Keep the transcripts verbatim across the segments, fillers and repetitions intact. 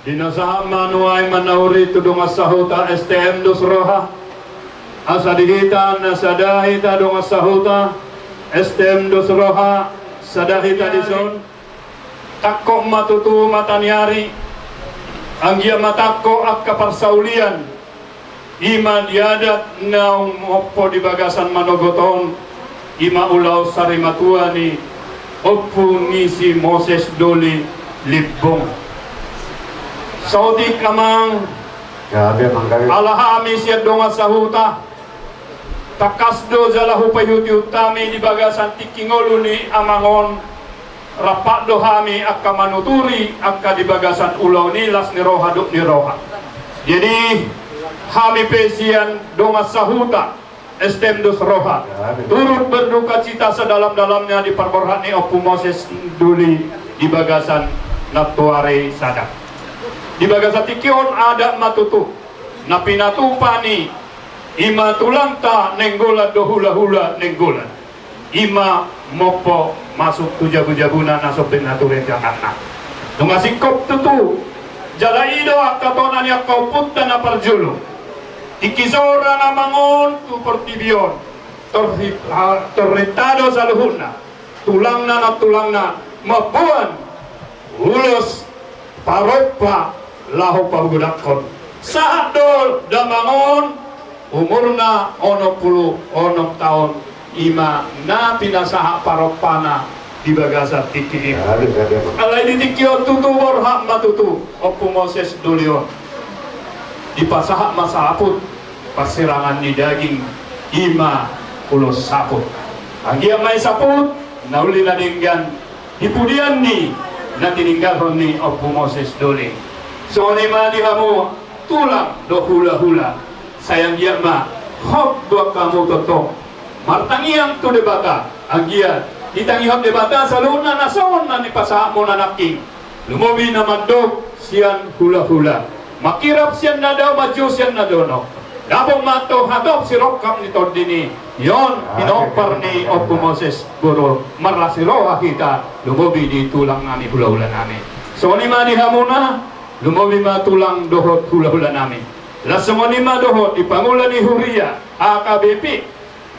Di na sahat ma nuaeng manauri tu dongan sahuta S T M dos roha. Asa di hita na sada hita dongan sahuta S T M dos roha, sada hita dison. Tangkok ma tutu mata ni ari, anggiat ma tangkok angka parsaulian. I ma di adat naung mompo di bagasan manogot on, i ma ulaon sarimatua ni ompu ni si Moses Doli Limbong. Saotik amang, gabe amang, gabe. Ala hami sian dongan sahuta, tangkas do jala hupaihutihut hami di bagasan tingki ngolu ni amang on. Rap do hami angka manuturi angka di bagasan ulaon i, las ni roha dohot ni roha. Jadi hami pe sian dongan sahuta S T M dos roha turut berdukacita sedalam-dalamnya di parborhat ni ompu Moses Doli di bagasan nantoari sada. Di bagasan tingki on adat ma tutu na pinatupa ni i ma tulangta Nainggolan dohot hulahula Nainggolan. I ma mompo masuk tu jabujabuna na so pinatupa ni tanganna. Nunga singkop tutu, jala i do angka tona ni angka ompunta na parjolo. Tingki so rap amang on tu portibi on, torhi-, torhinta do saluhutna, tulangna, nantulangna, mamboan ulos parompa laho pagodangkon. Sahat do damang on, umurna onom pulu onom taon, i ma na pinasahat parompana di bagasan tingki i. Alai di tingki on tutu borhat ma tutu ompu Moses Doli on. Dipasahat ma saput parsirangan ni daging, i ma ulos saput. Anggiat ma i saput na uli na denggan di pudian ni na tininggalhon ni ompu Moses Doli. Songon i ma di hamu tulang dohot hulahula. Sai anggiat ma hot do hamu tongtong martangiang tu Debata, anggiat ditangihon Debata saluhutna na songon na nipasahatmuna nangkin. Lumobi na mandok sian hulahula, mangkirap sian na dao, manjou sian na dohot. Dapot ma antong hatop sirongkap ni tondi ni on, pinompar ni ompu Moses, boru marlas ni roha hita, lumobi di tulang nami, hulahula nami. Songon i ma di hamuna, lumobi ma tulang dohot hulahula nami. Laos songon i ma dohot di pangula ni huria H K B P,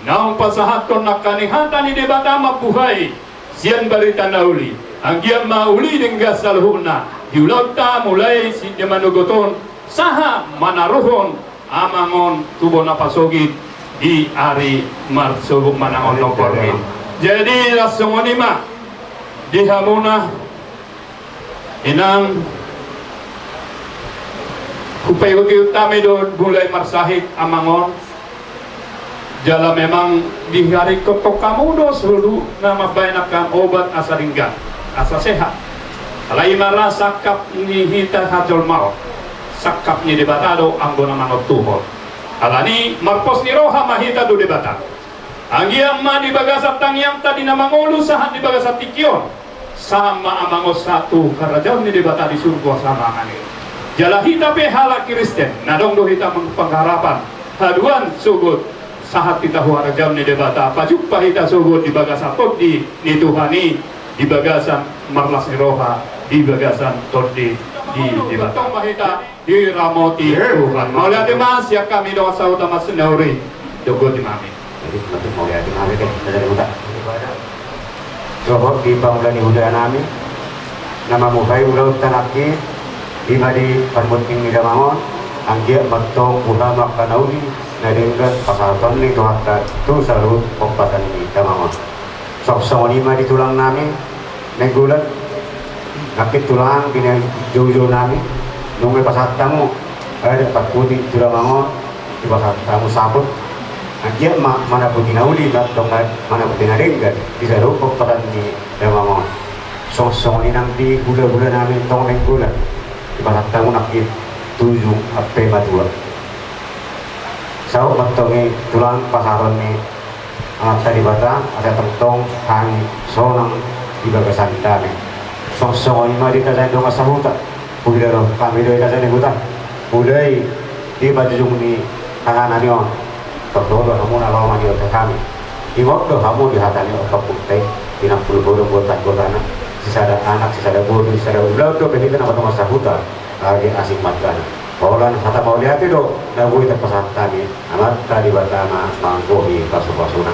naung pasahathon nangkaning hata ni Debata mambuhai sian barita na uli. Anggiat ma uli denggan saluhutna di ulaonta mulai sian manogot on sahat manaruhon amang on tu bona pasogit di ari marsogot manang on. Jadi laos songon i ma di hamuna. Inang, hupaihutihut hami do mulai marsahit amang on. Jala memang diharingkothon hamu do solu na mambahen angka obat asa denggan, asa sehat. Alai i ma ra sangkap ni hita hajolmaon, sangkap ni Debata do anggo na manontuhon. Alani i marpos ni roha ma hita tu Debata. Anggiat ma di bagasan tangiangta di na mangolu sahat di bagasan tingki on, sahat ma amang on sahat tu harajaon ni Debata di surgo samangan i. Jala hita pe halak Kristen, na adong do hita mangula pengharapan, haduan sogot sahat hita tu harajaon ni Debata, pajumpa hita sogot di bagasan tondi ni Tuhan i, di bagasan marlas ni roha, di bagasan tondi ni Debata. Diramoti Tuhan. Mauliate ma sian hami dongan sahuta marsinuri, dohot di hami. Jadi, mauliate ma hami, ke, dari huta. Dohot di pangula ni huria nami na mambuhai ulaonta nangkin, i ma di parmunding ni damang on, anggiat ma antong buha ma angka na uli na denggan pasahaton ni Tuhanta tu saluhut pomparan ni damang on. Songon i ma di tulang nami Nainggolan, nangkin tulang di na joujou nami, nunga dipasahat hamu adat parpudi tu damang on, dipasahat hamu saput. Anggiat ma manaputi na uli, antong manaputi na denggan di saluhut pomparan ni damang on. Songon i nang di hulahula nami antong Nainggolan, dipasahat hamu nangkin tujung ampe matua. Saut ma antong i tulang pasahaton ni Amanta Debata, asa tongtong hami sonang di bagasan dame. Songon i ma di hita saluhut dongan sahuta. Huida do hami do hita saluhut huta. Huida i di patujung ni hata nami on. Tortor do hamu na laho mangihuthon hami. Ingot do hamu di hata ni ompunta i, pinampulu godang buat tanggotana. Sisada anak, sisada boru, sisada ulaon dope hita na dongan sahuta. Age asing mantana. Holan hata mauliate do na boi tapasahat hami, Amanta Debata ma manggohi pasupasuna.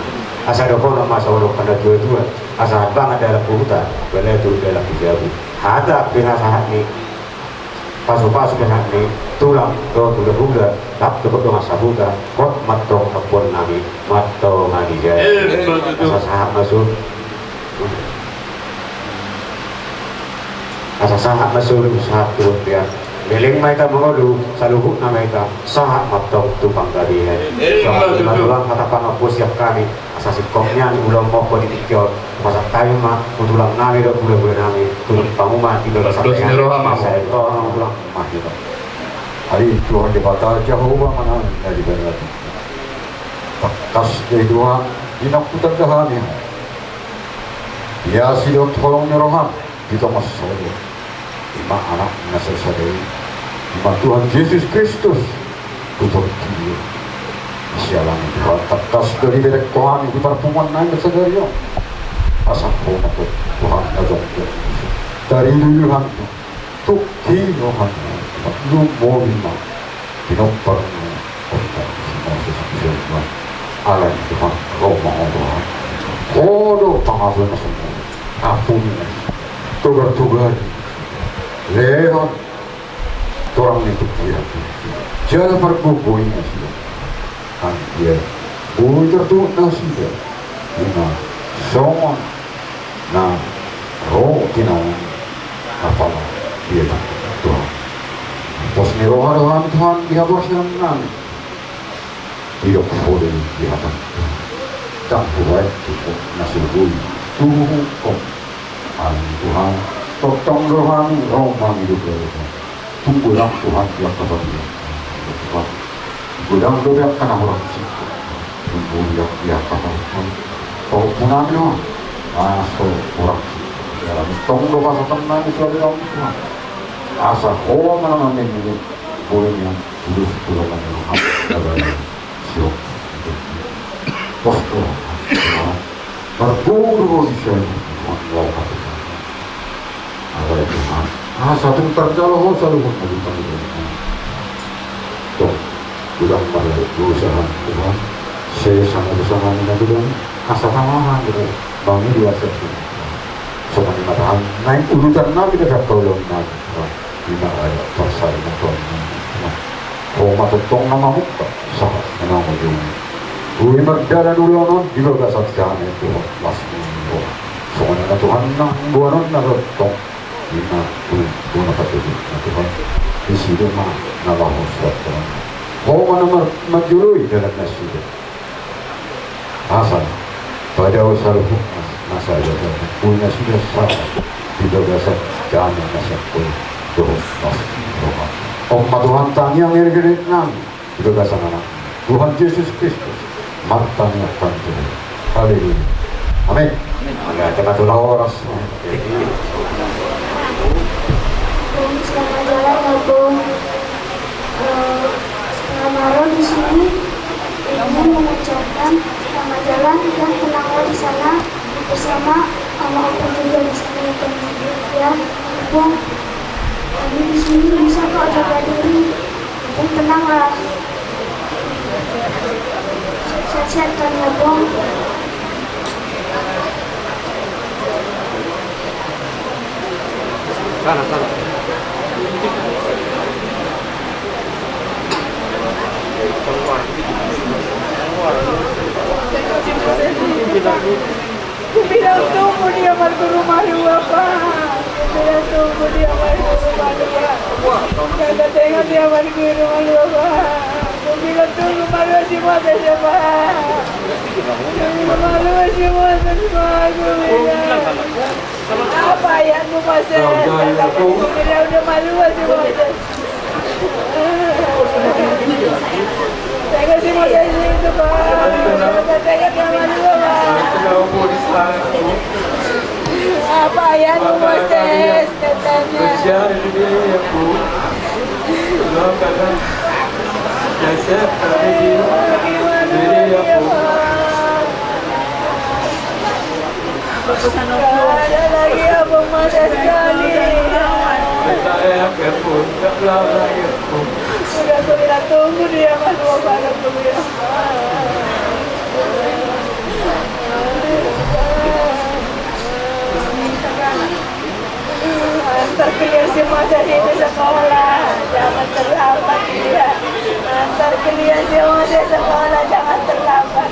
Asa dohonon ma songon na tuatua, asa hapangan dalan tu huta, balatuk dalan tu jabu. Hata pinasahat ni pasupasu, pinasahat ni tulang dohot hulahula, rap dohot dongan sahuta, hot ma antong ampuon nami, ma antong nami jai. Asa sahat ma solu. Asa sahat ma solu, sahat tu bontean. Leleng ma hita mangolu, saluhutna ma hita sahat ma antong tu panggabean. Ima tutu. Tulang, hata pangampu sian hami, asa singkop nian ulaon ma di tingki on, pasahat hami ma tu tulang nami dohot hulahula nami, tu panguman di bagasan. Dos ni roha ma. Sai roha ma tulang. Mari Tuhan Debata Jahowa manang na di bariba. Tangkas do i Tuhan, di na hutanda hami. Ia sidok holong ni roham di tonga sadari on. Ima Anak na sasada i, ima Tuhan Jesus Kristus, tu portibi on. Siala ni Tuhan, tangkas do dibereng Ho hami di parpunguan nami sadari on. Asa Ho ma Tuhan na jongjong, tariduiduion hami. Tung hinoan ni lumobi ma pinompar ni Tuhan, si Moses, si Tuhan. Alai Tuhan, Ho ma Tuhan. Ho do pangasuhon na sumurung, apung ni, togar-togar ni, lehon torang ni pikiran, jala pargogoi nasida. Anggiat boi tartuhuk nasida, ima songon na ro di naung apala dia Tuhan. Pos ni roha do hami Tuhan di haporseaon nami. Didok Ho do i di hata Tuhan. Ndang hubaen tu Ho na so boi tubu Ho. Alai Tuhan, tongtong do hami ro mangido Ho. Tung godang Tuhan di angka padian. Godang do di angka na hurang singkop. Tung godang di angka pahompu. Pahompu nami do. Asa hurang singkop. Tong do pasahaton nami tu Ho Tuhan. Asa Ho ma na manggohi boi nian. Ulus tu Ho ma na manggohi. Siap. Pos Tuhan. Margogo do Ho di siamun, Tuhan, laho hatutan. Alai Tuhan, asa tung tarjalo Ho saluhut na di pangidoan. Tong, godang marlaok dosa hami Tuhan. Sesa ma dosa nami na godang. Asa tama hami do mangido asa Tuhan. Songon i ma Tuhan, naeng udutan nami dohot angka ulaon nami Tuhan. Ima adat parsarimaton nami Tuhan. Ho ma tongtong na mamungka sahat na mangujungi. Boi mardalan ulaon on di bagasan damai Tuhan, las ni roha. Songon i ma Tuhan nang boanon na tongtong. Ima tu bona patuduhna Tuhan. Disi do ma na laho sian Tuhan. Ho ma na mar-, manjoloi dalan nasida. Asa padaon saluhutna na sai dohot boi nasida sahat di bagasan damai na sempurna dohot las ni roha. On ma Tuhan tangiang gergeret nami di bagasan Anak Tuhan Jesus Kristus. Martangiang hami tu Ho. Haleluya. Amin. Amin. Mauliate ma tu na horas. Selamat jalan, Abang. Eh, selamat malam di sini. Ingin mengucapkan selamat jalan dan tenanglah di sana bersama Ama Opa juga di sana, ya, Bang. Kami di sini bisa kok jaga diri. Bang, tenanglah. Sehat-sehat kan ya, Bang? Sana, sana. Keluar. Keluar. Kubilang tunggu dia marguru malua, Pak. Kubilang tunggu dia marguru malua. Kata tengok dia marguru malua, Pak. Kubilang tunggu malua si Moses, ya, Pak. Malua si Moses, Pak. Kubilang. Apa ayatmu, Moses? Kata kubilang udah malua si Moses. Apa ayatmu, Moses, katanya. Ada lagi apa, Moses, kali? Sudah kau bilang tunggu dia, Mas, dua bulan tunggu ya. Antar kalian semua dari itu sekolah, jangan terlambat ya. Antar kalian semua dari sekolah, jangan terlambat.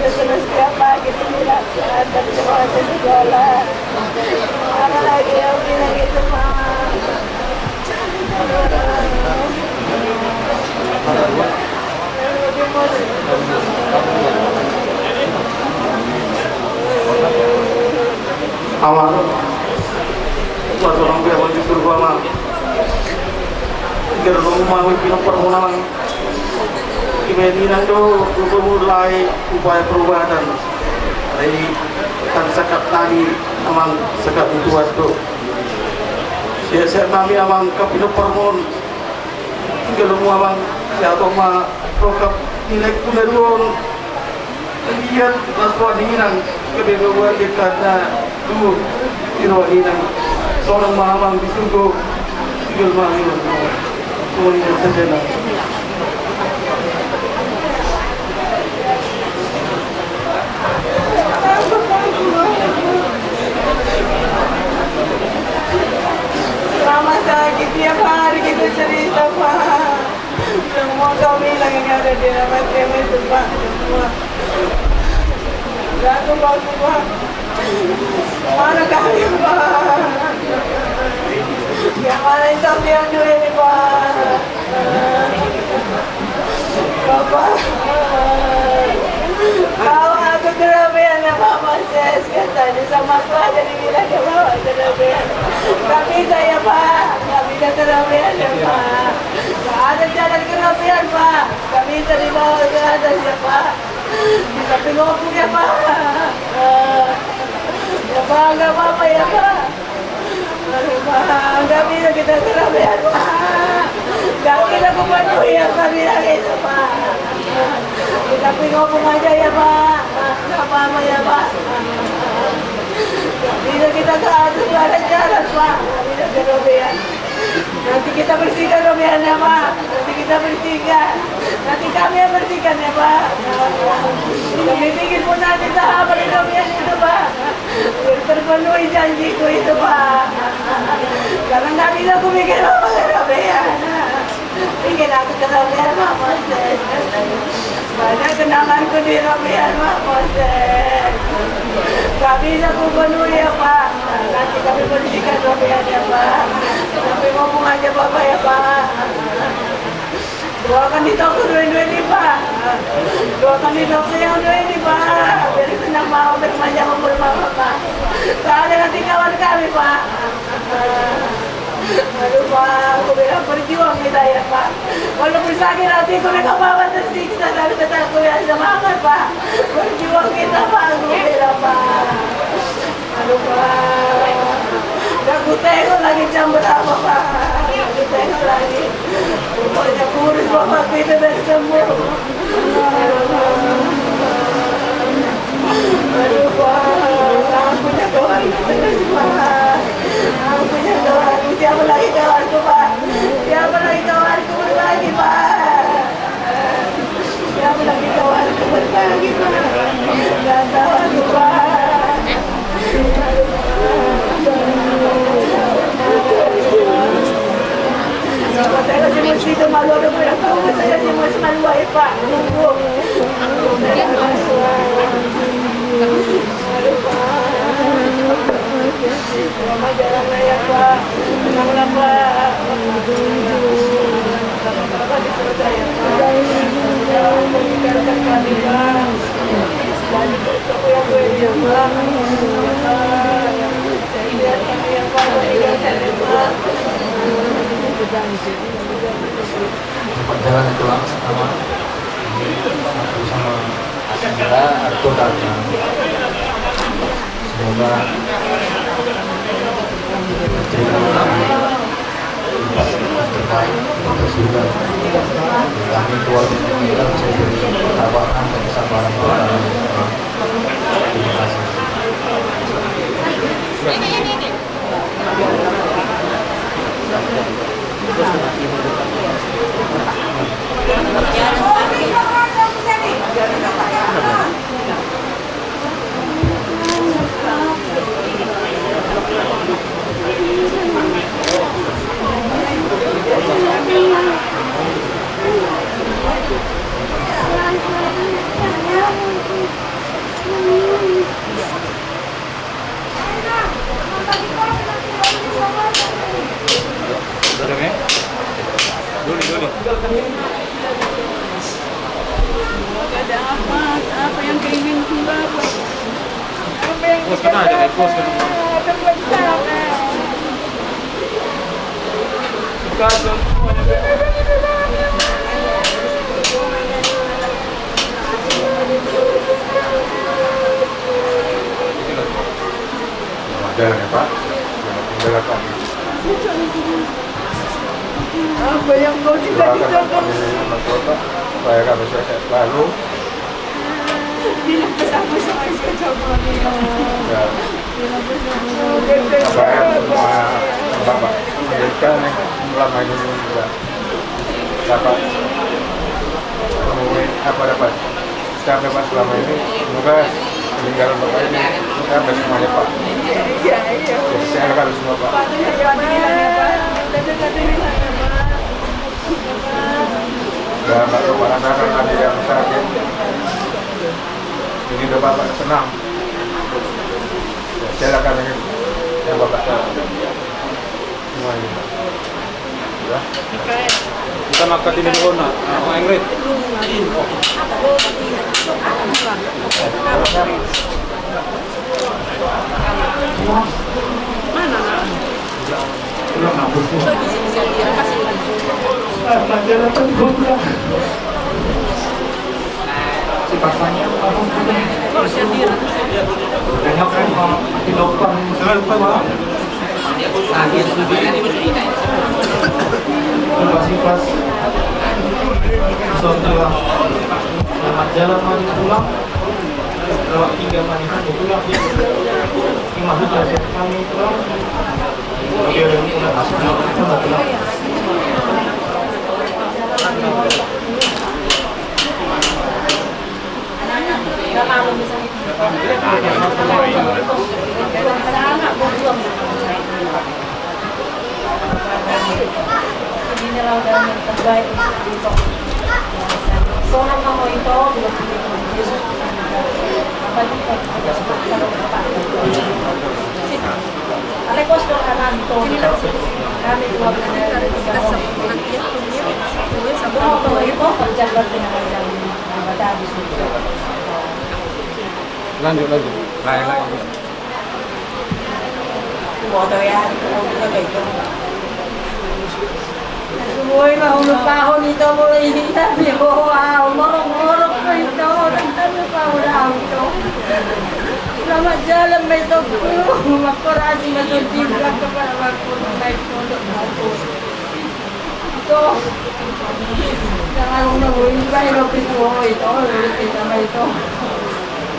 Terus tiap pagi itu bilang, antar semua dari sekolah. Mana lagi yang bilang itu, Mak? Amang, buat orang tua yang di surga, Amang. Kira nunggu mau pinompar mau, Amang. Ima ninna do, mulai upaya perubatan. Jadi, kan sakat nami, Amang, sakat butuh do. Sia-sia nami, Amang, ka pinompar mon. Tinggal mu, Amang, ya, atau ma, rokap, nilai kuna duon. Lihat, mas, wah, ninang, kebe gua, dia kata, duo, di ruang ninang. Seorang ma, Amang, di surga. Tinggal ma, ninang. Semuanya terjadi. Mama sakit tiap hari kita cerita, Pak. Semua kami lagi nggak ada di rumah, kami itu, Pak. Semua. Satu, Pak, Pak. Mana kami, Pak? Yang mana itu yang dua ini, Pak? Bapak, bawa aku ke Rabean ya, Pak Moses, katanya sama aku, ada dibilang dia bawa ke Rabean. Nggak bisa ya, Pak, nggak bisa ke Rabean ya, Pak. Nggak ada jalan ke Rabean, Pak. Nggak bisa dibawa ke atas ya, Pak. Di samping aku ya, Pak. Ya, Pak, nggak apa-apa ya, Pak. Aduh, Pak, nggak bisa kita ke Rabean, Pak. Nggak bisa kupenuhi yang kami lagi itu, Pak. Kita ngomong aja ya, Pak. Nggak apa-apa ya, Pak. Nggak bisa kita ke atas, nggak ada jalan, Pak. Nggak bisa ke Rabean. Nanti kita bersihkan Rabeannya, Pak. Nanti kita bersihkan. Nanti kami yang bersihkan ya, Pak. Kami bikin pun nanti tahap di Rabean itu, Pak. Biar terpenuhi janjiku itu, Pak. Karena nggak bisa aku bikin apa ke Rabean. Bikin aku ke Rabean, Pak Moses. Banyak kenanganku di Rabean, Pak Moses. Nggak bisa aku penuhi ya, Pak. Nanti kami bersihkan Rabean ya, Pak. Tapi ngomong aja Bapak ya, Pak. Doakan di toko dua-dua ini, Pak. Doakan di toko yang dua ini, Pak. Biar senang mau berpanjang umur Bapak, Pak. Soalnya nanti kawan kami, Pak. Aduh, Pak, aku bilang berjuang kita ya, Pak. Walaupun sakit hatiku, mereka bawa tersiksa, tapi tetap aku bilang semangat, Pak. Berjuang kita, Pak, aku bilang, Pak. Aduh, Pak. Gak kutengok lagi jam berapa, Pak. Gak kutengok lagi. Pokoknya kurus Bapak itu biar sembuh. Aduh, Pak. Ampun ya, Tuhan. Ampun ya, Tuhan. Siapa lagi kawanku, Pak? Siapa lagi kawanku berbagi, Pak? Siapa lagi kawanku berbagi, Pak? Nggak tahu aku, Pak. Jalan itu langsung sama, sama Indra, Arto, dan semoga terima kasih yang terbaik untuk surga. Kami keluarga Indra bisa beri ketabahan dan kesabaran kepada kami semua. Terima kasih. Doli, doli. Ada apa? Apa yang keinginkan Bapak? Apa yang kita dapat? Ada buat Bapak. Selamat jalan ya, Pak. Selamat menjalankan. Apa yang kau cita-citakan? Doakan kami, Mas Bapak, supaya kami sehat selalu. Bilang pesan-pesan aja, coba bilang. Ya. Bilang pesan-pesan. Apa yang semua Bapak berikan selama ini juga. Bapak menemui apa dapat? Capek, Pak, selama ini. Semoga peninggalan Bapak ini capek semuanya, Pak. Iya, iya. Sehat selalu semua, Pak. Ya, Pak, Bapak rasakan ada yang sakit. Ini udah Bapak senang. Ya, silakan ini yang Bapak tahu. Semua ini. Ya. Kita makan di Mirona. Nah, Pak Ingrid. Mana? Selamat jalan, mari pulang. Selamat tinggal, mari pulang. Terima kasih, kami pulang. Lanjut, lanjut. Lain, lain. Sumoi ma ulupahon ito molo i, tapi ho au morok-morok ma ito, ulupahon au ito. Selamat jalan ma ito, mangkorasi ma ito, timbang kepala bangkon ma ito. Ito. Yang aku na boi ba ito, ito, ito, ito, ito.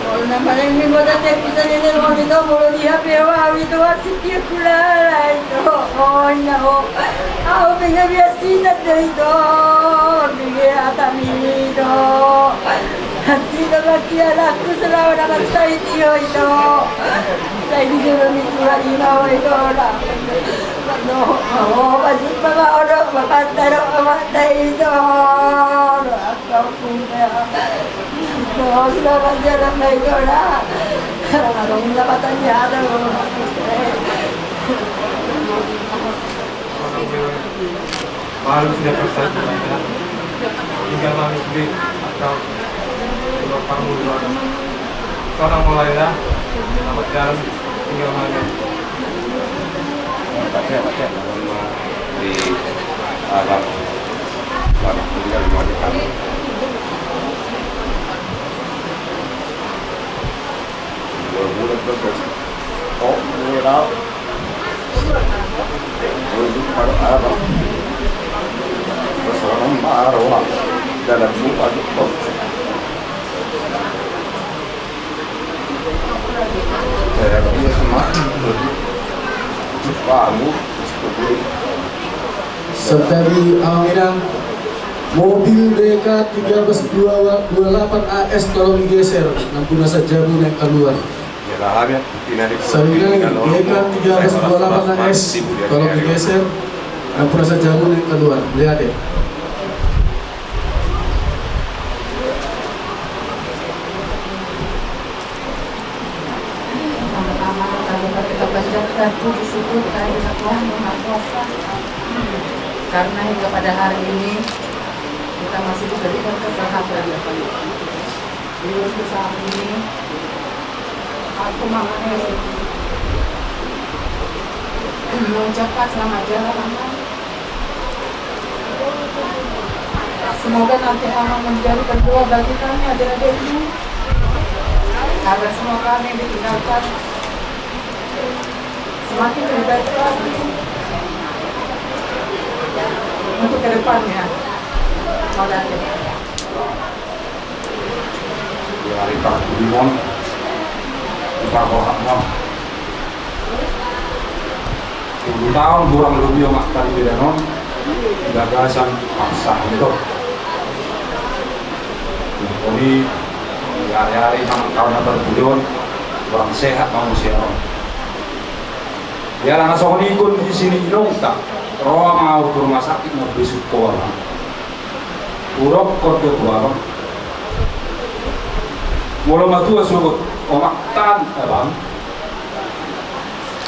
Olo na paling ni bota tek bisa ni nen hon ito, molo di H P au ito, asik ya kulala ito. Oi na ho. Au pinga biasa ito ito. Pinga atami ito. Sida ma kia laku selawa na mansai tio ito. Sai di jolo ni tua ina ito na. No, oh, masuk mama odo, mama taro, mama tai ito. No, aku punya. No, selamat jalan na ito na. Arung na patanya ada. Baru sudah tersaji kita. Tinggal mampir atau keluar parmu dulu. Sekarang mulai ya. Selamat jalan. Tinggal mampir. Pakai, pakai. Di alam. Selamat tinggal mampir. Dua bulan terus. Oh, ini tahu. Dalam buka. Saya lebih semangat. Kamu seperti Santari Amina, mobil D K tiga belas dua delapan A S tolong digeser, nampuna sajabu naik keluar. Sarinai D K tiga belas dua delapan A S tolong digeser, nampuna sajabu naik keluar. Lihat ya. Pertama-tama, kami kita panjatkan puji syukur kehadirat Tuhan Yang Maha Kuasa. Karena hingga pada hari ini, kita masih diberikan kesehatan. Di waktu saat ini, aku mengucapkan selamat jalan, Mama. Semoga nanti Mama menjadi pendoa bagi kami adik-adikmu, agar semua kami yang ditinggalkan semakin lebih baik lagi untuk kedepannya. Mauliate. Di ari parpudi on, di parborhat on. Tolu taon hurang lobi omak tali bedanon di bagasan parsahiton. Jadi di ari-ari nang taon na parpudi on, hurang sehat ma muse on. Ia ala na songon i kondisi ni inongta, ro ma au tu rumah sakit na besuk ho, Abang. Hudokkon do tu abang, molo matua sogot omakta, abang,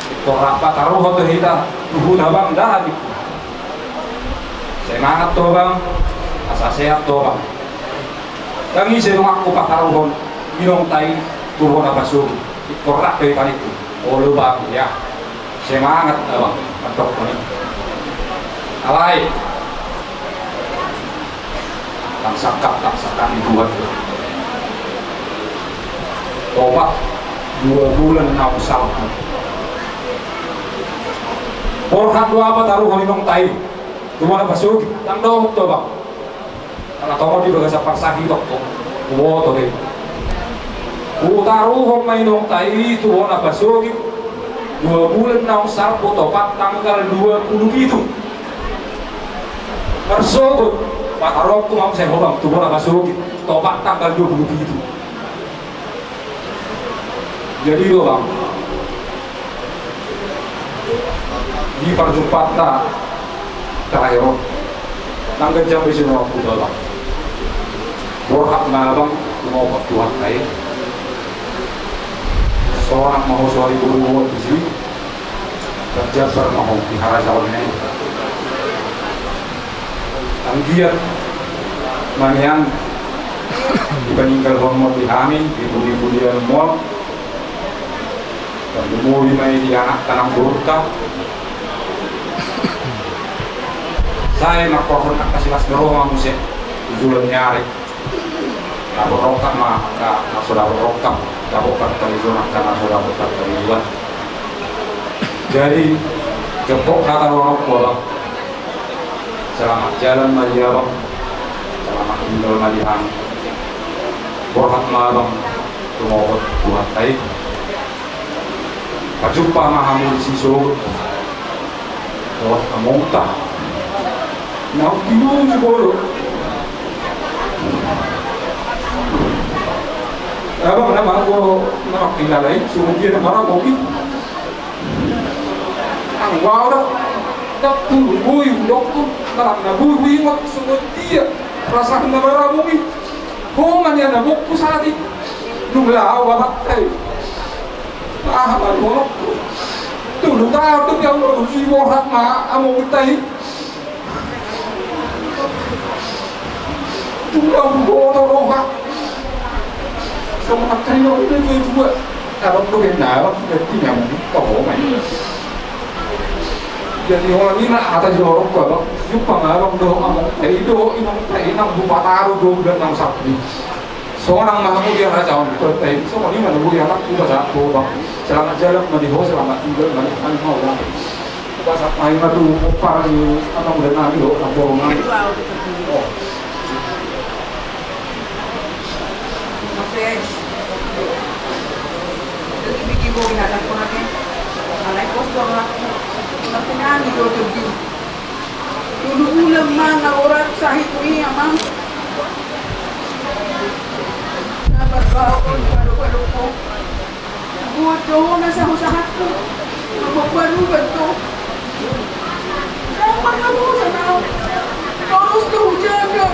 ingkon rap pataruhon do hita tu huta, abang, da, ningku. Semangat ho, abang, asa sehat ho, abang. Ndang ise donganku pataruhon inongta i tu bona pasogit, ingkon rap do hita, ningku. Olo, bang, ya. Semangat, abang, mantap, bang. Alai, ndang sangkap, ndang sangkap ni Tuhan. Topat dua bulan naung salpu. Borhat do au pataruhon inongta i tu bona pasogit, ndang dohot ho, bang. Ala tongon di bagasan parsahiton, huboto do i. Hutaruhon ma inongta i tu bona pasogit dua bulan naung salpu, topat tanggal dua pulu pitu. Marsogot pataruhonku ma muse ho, bang, tu bona pasogit topat tanggal dua pulu pitu. Jadi do, bang, di parjumpangta terakhir on, ndang ganjang be sian au tu abang. Borhat ma abang, tumopot Tuhanta i. Sonang ma ho suari boru on disi. Jambar ma ho di harajaon i. Anggiat ma nian dipaninggalhon ma di hami di pudi-pudian on. Tarlumobi ma i di anakta nang boruta. Sai mangkorhon angka silas ni roha ma muse tu joloan ni ari. Dapot rongkap ma angka na so dapot rongkap, dapot parkalejona angka na so dapot parkalejona. Jadi, jempok hata rohangku, abang. Selamat jalan ma di abang. Selamat tinggal ma di hami. Borhat ma abang, tumopot Tuhanta i. Pajumpa ma hamu disi sogot dohot amongta. Naung pinuju bolo. Abang, na manggo na mangkilala i, songon dia na maramoti. Anggo au da, ndang pulu boi hudokkon, ndang na boi huingot songon dia rasana na maramoti. Ho ma nian amongku sahat i. Nunga laho abangta i. Aha ma dohononku? Tolu taon do au marujui, borhat ma amongta i. Tung huboto roha. Songon angka ni roha do i, dua. Abang do kena, abang sudah punya mungkin kau, abang. Jadi, holan i ma hata ni rohangku, abang. Jumpa ma abang dohot amongta i, dohot inongta i, nang hupataruhon dua bulan naung salpu i. Sonang ma hamu di harajaon ni Tuhanta i, songon i ma na boi anakku pasahat tu ho, bang. Selamat jalan ma di ho, selamat tinggal ma di hami, bang. Pasahat ma i ma tu pomparan ni amangboru nami dohot namboru nami. Oh. Mangagorak sahit ni amang. Sabar baon, baru-baru. Buat do na sahu-sahatku. Baru-baru do. Sabar na bosan au. Torus do hujaga.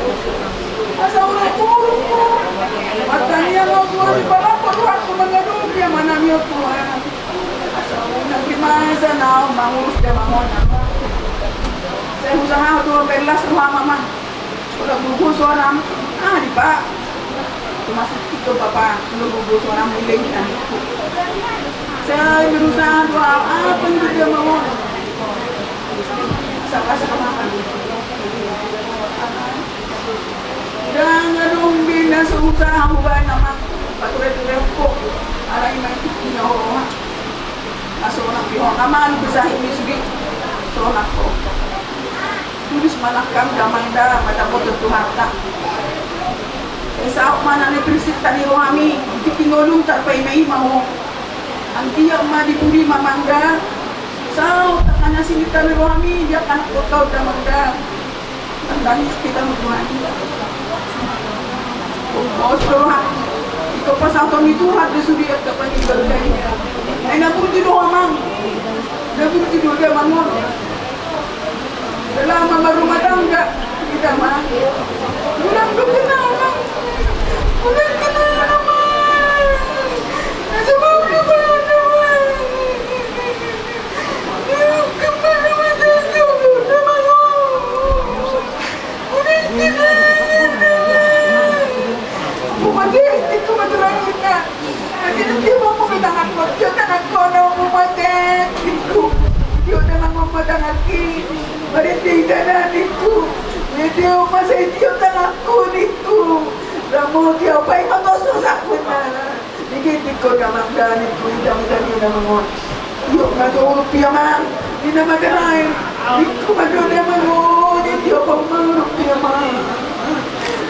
Asa ora torus. Mataniang au Tuhan, balapor rohangku mangadopi amanami au Tuhan. Asa unang di masa na au mangurus damang on. Sai husaha tu perlas roham amang. Ora gugu suaram. Ah, di pa. Masuk tu bapa, ora gugu suaram, mulai nangku. Sai berusaha tu au, apa yang dia mau. Sapa-sapa. Ndang adong be na so husaha hubaen amang, pature-turehon ho. Alai ima i tu na ho roha. Na sonang di ho, na malu be sahit ni sude. Sonang ho. Tulis ma nangkang damang da, mandapothon Tuhanta. Sai saut ma na ni prinsip tani rohami, di tingki ngolum tarpaima-ima ho. Anggiat ma di pudi ma amang da. Saut angka na sini tani rohami, dia anak kota damang da. Tandang kita berdoa. Bos berdoa. Iko pasal kami Tuhan di sudi ya kapan ibadah ini. Ai na burju do amang. Na burju do dia mangon. Selama berumah tangga kita mah. Ulang do kenal amang. Ulang kenal amang. Asa mau do amang. Ningkin ningku damang da ningku, ida mudani na mangon. Iok ma do urup i amang, ninna ma da lae. Ningku ma do damang on, iok ma urup i amang.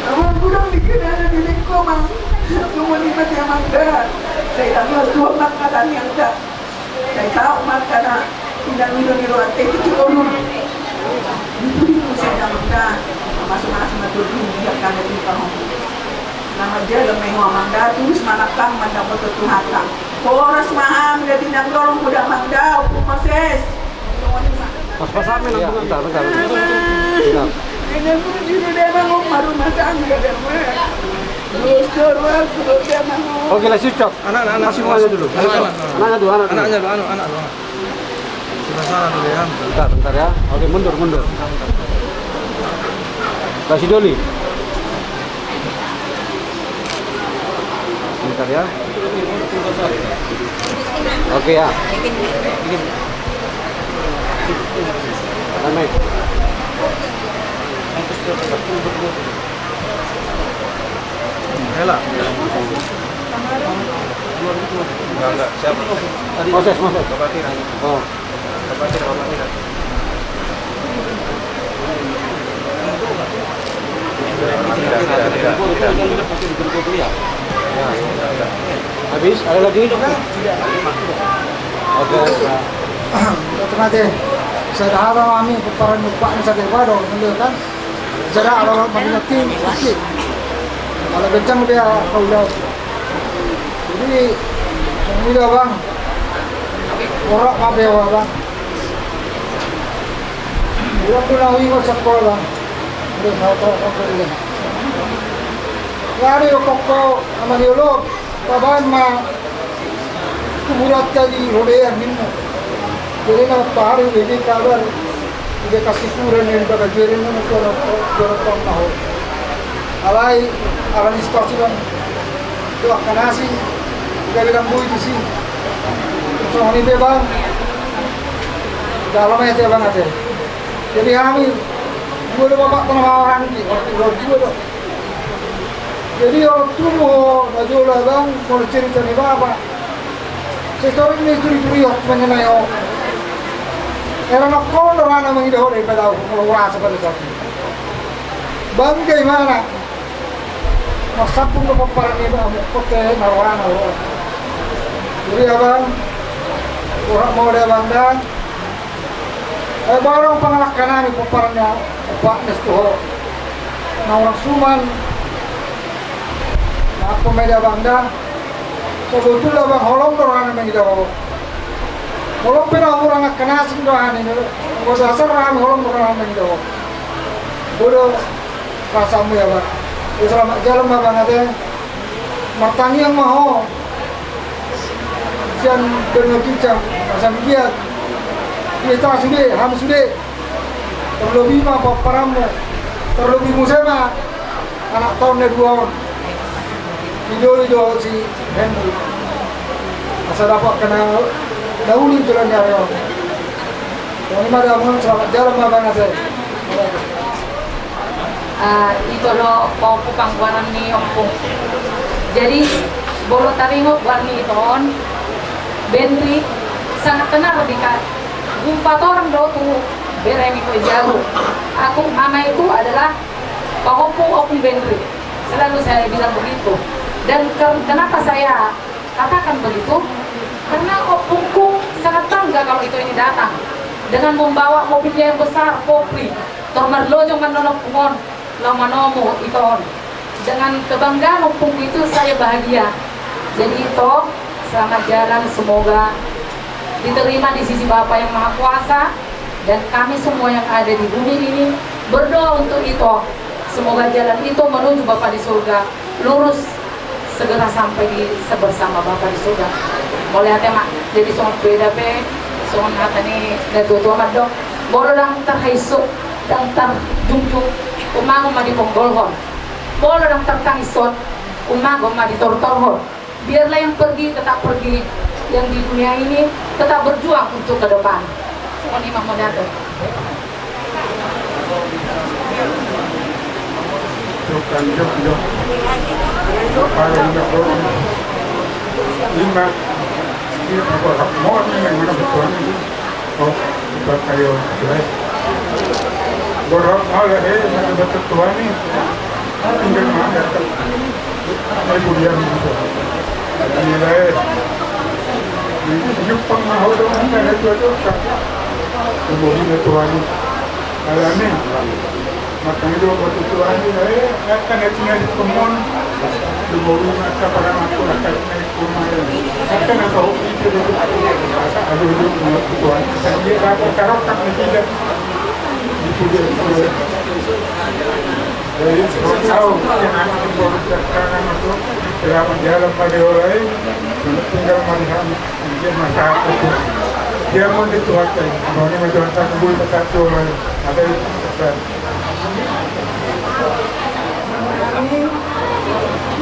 Amang, godang ningkin na ningku amang. Songon i ma damang da. Sai dang tuak ma hata ni angka. Sai saut ma angka na inang i do ni rohanta i tu ngolum. Nipudi muse damang da. Maso-maso ma tu dia angka na di pahom. Na manjalo ma i ho amang da, tulus ma nangkang mandapothon Tuhanta. Horas ma hami na tinandorong muna amang da, Ompu Moses. Pas-pas hami nang. Iya, bentar, bentar, bentar. Bentar. Ini pun juru dia bangun baru masang ke dia. Terus terus terus dia bangun. Oke, lanjut, Cok. Anak, anak, anak. Masih mau aja dulu. Anak, anak. Anaknya dulu, anak dulu. Anaknya dulu, anu, anak dulu. Sebelah sana dulu ya. Bentar, bentar ya. Oke, mundur, mundur. Kasih Doli. Bentar ya. Oke ya. Rame. Hela. Enggak, enggak. Siapa? Moses, Moses. Bapak Tiran. Oh. Bapak Tiran, Bapak Tiran. Habis, ada lagi? Oke. Otomatis. Saya dah ada kami peparan lupa ni saya pada, kan? Jara ala mangingat ti, oke. Ala kencang dia kau dah. Jadi, yang ini dah, Bang. Orang apa ya, Bang? Orang tu nawi kau sekolah, Bang. Udah, tahu, tahu, tahu, udah. Ya, ada kau, kau, sama dia, lo. Pabaen ma kuburanta di robean ninna. Jadi na pahari jadi kabar. Dia kasih kuburan yang bakal jadi ninna suara suara tong tahu. Alai ala ni situasi kan. Itu akan nasi. Kita bilang bui di sini. Soalnya dia bang. Dalam aja bang aja. Jadi kami dua dua bapak tengah orang di waktu dua dua. Jadi orang tua na jolo bang, kalau cerita ni bapak, sekarang ni turi-turi waktu mengenai orang. Era nak kau dah mana mengida orang pada orang rasa pada saat ini. Bang, bagaimana? Mas sabun ke paparan ni bang, kote na orang orang. Jadi abang, orang mau ada bang dan Eh, barang pangalangka nami pomparan ni Ompu Agnes tu ho. Na hurang suman. Na apa ma i da abang da. Sabotulna abang holong do rohana mangida ho. Holong pe na hurang angka na asing do hami. Molo dasar hami holong do rohana mangida ho. Boi do rasamu i abang. Selamat jalan ma abang ate. Martangiang ma ho. Sian benua ginjang, masa biat. Ia tang sude, hamu sude. Terlebih ma pomparanmu. Terlebih muse ma anak taon na dua on. Ido ido si Henry. Asa dapot kena dauni jalan ni ari on. Yang lima damun selamat jalan ma abang ate. Ah, ito do pahompu panggoaran ni ompung. Jadi, molo taringot goar ni ito on, Benri, sangat tenar di ka. Umpat orang do tu bere ni ko jago. Aku, mama itu adalah pahompu ompung Benri. Selalu saya bilang begitu. Dan ke-, kenapa saya katakan begitu? Karena ompungku sangat bangga kalau ito ini datang dengan membawa mobilnya yang besar, Popri. Tor marlojong annon ompung on, laho manomu ito on. Dengan kebanggaan ompungku itu saya bahagia. Jadi ito, selamat jalan, semoga diterima di sisi Bapa yang Maha Kuasa, dan kami semua yang ada di bumi ini berdoa untuk ito. Semoga jalan ito menuju Bapa di surga lurus, segera sampai di bersama Bapa di surga. Mauliate ma. Jadi songon beda pe, songon hata ni natuatua mandok, molo ndang tarhaisuk, ndang tarjungjung, umago ma diponggolhon. Molo ndang tartangishon, umago ma ditortorhon. Biarlah yang pergi tetap pergi, yang di dunia ini tetap berjuang untuk ke depan. Songon i ma mauliate. Tukang jok jok. Paling jok jok. Ima. Ima borhak mor ni yang mana betul ni. Oh, bukan kayo. Borhak malah eh, mana betul tuan ni. Tinggal makan. Ai kuliah ni. Nilai. Jepang mau dong, ada dua dosa. Kemudian tuan ni. Alami. Makanya dua waktu tuan ni, eh, kan itu yang di kemon. Kemudian maka pada waktu akan naik rumah ini. Kan apa hobi itu, aduh, aduh, tuan. Kan dia dapat karokak ni tidak. Itu dia. Jadi, tahu, yang anak itu baru belakangan itu, selama jalan pada orang lain, tinggal melihat, dia masyarakat itu. Dia mau dituatkan, mau dia masyarakat, boleh tetap orang lain. Ada itu, tetap. Amin.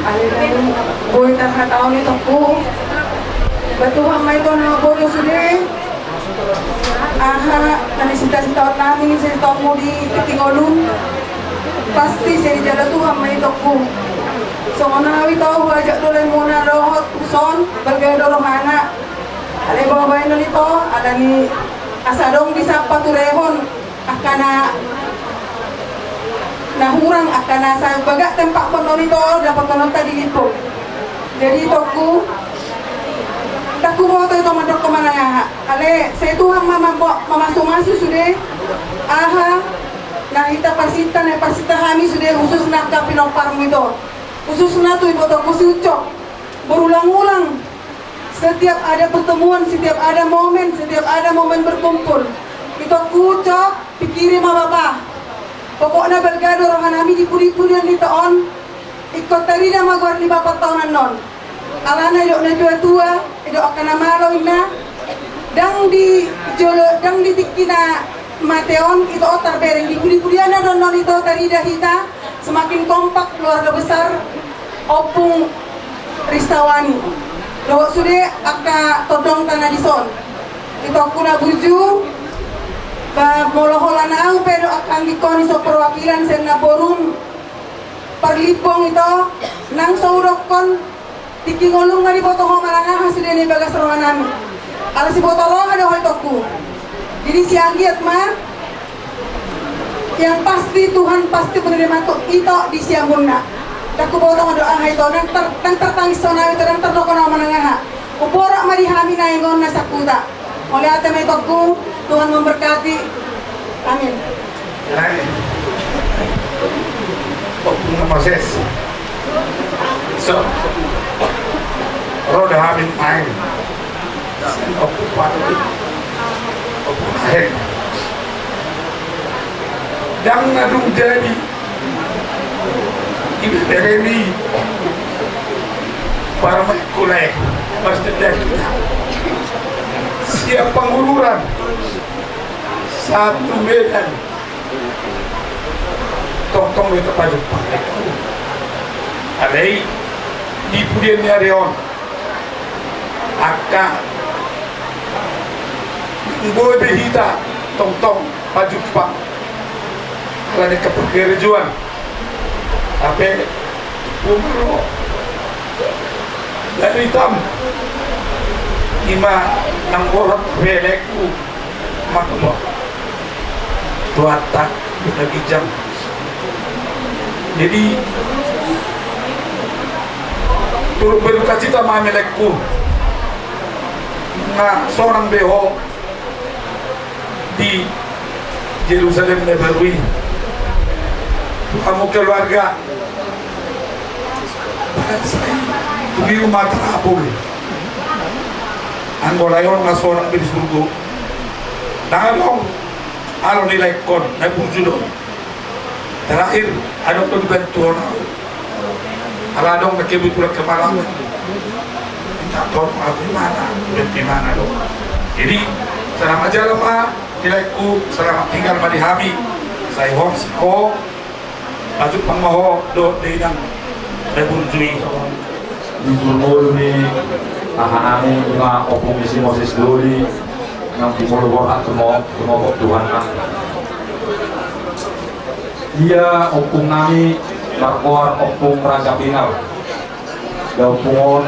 Amin. Boi tarhatahon itongku. Ba Tuhan ma ito na bodo sude. Aha na nisitasitaon nami ni sitaonmu di tingki ngolum, pasti sai dijalo Tuhan ma itongku. Songon au ito huajak do lae muna dohot tuson, balga do rohana. Alai baen do ito, alani asa adong di sapa turehon. Angka na, na hurang, angka na sai bagak tempat pon on ito, dapotonta di Limbong. Jadi itongku, ndang huboto ito mandok manang aha. Alai sai Tuhan ma mambo-, mamasumasu sude, aha na hita parsinta, na parsinta hami sude, khususna angka pinomparmu ito. Khususna tu ibotongku si Ucok. Berulang-ulang. Setiap ada pertemuan, setiap ada momen, setiap ada momen berkumpul, itongku Ucok, pikiri ma bapa. Pokokna balga do roha nami di pudi-pudian ni ito on. Ingkon tarida ma goar ni bapa taon annon. Alana didok natuatua, didok angka na malo inna. Ndang di jolo, ndang di tingki na mate on ito on tarbereng, di pudi-pudianna do annon ito tarida hita. Semakin kompak keluarga besar Ompung Ristawani dohot sude angka tondongta na dison. Itongku na burju, ba molo holan au pe dohot angka anggingkon i so perwakilan sian namborum parlimbong ito, nang so hudokkon, tingki ngolum ma diboto ho manang aha sude na di bagas roha nami. Ala siboto roha do ho itongku. Jadi sai anggiat ma, yang pasti Tuhan pasti menerima tu ito di siamunna. Ndang huboto ho do aha ito, nang tar-, nang tartangis ho nami ito, nang tardokkon ho manang aha. Huborok ma di hami naeng on na sangkuta. Mauliate ma itongku, Tuhan memberkati. Amin. Amin. Ompung na Moses. So, ro da hami main. Ompung Patut. Ompung Ahen. Ndang na dung jadi ibebere ni parumaenku lae, Mas Dendaki. Siap Pangururan, satu Medan. Tongtong do tapajumpang. Alai di pudian ni ari on angka boi be hita tongtong pajumpang ala ni kepekerjaan. Tapi umur dari tam ima nang borat belekku. Mangkubok Tuhanta, bina ginjang. Jadi turut berduka cita ma hami laengku, nga sonang be ho di Jerusalem na baru i. Hamu keluarga, tung i ma tarapul. Anggo lae on nga sonang be di surgo. Ndang adong alo ni laengkon na burju do. Terakhir adong do dibantu on au. Ala adong na kebetulan kemalangan. Minta tolong au, imana, imana do. Jadi selamat jalan ma di laengku, selamat tinggal ma di hami. Sai ho, sai ho. Pajumpang ma ho dohot dainang na burju i. Di jumolo ni ahanami ima ompung ni si Moses Doli, nang jumolo borhat tumo-, tumopot Tuhan nang. Ia ompung nami margoar Ompung Raja Pinal. Di ompung on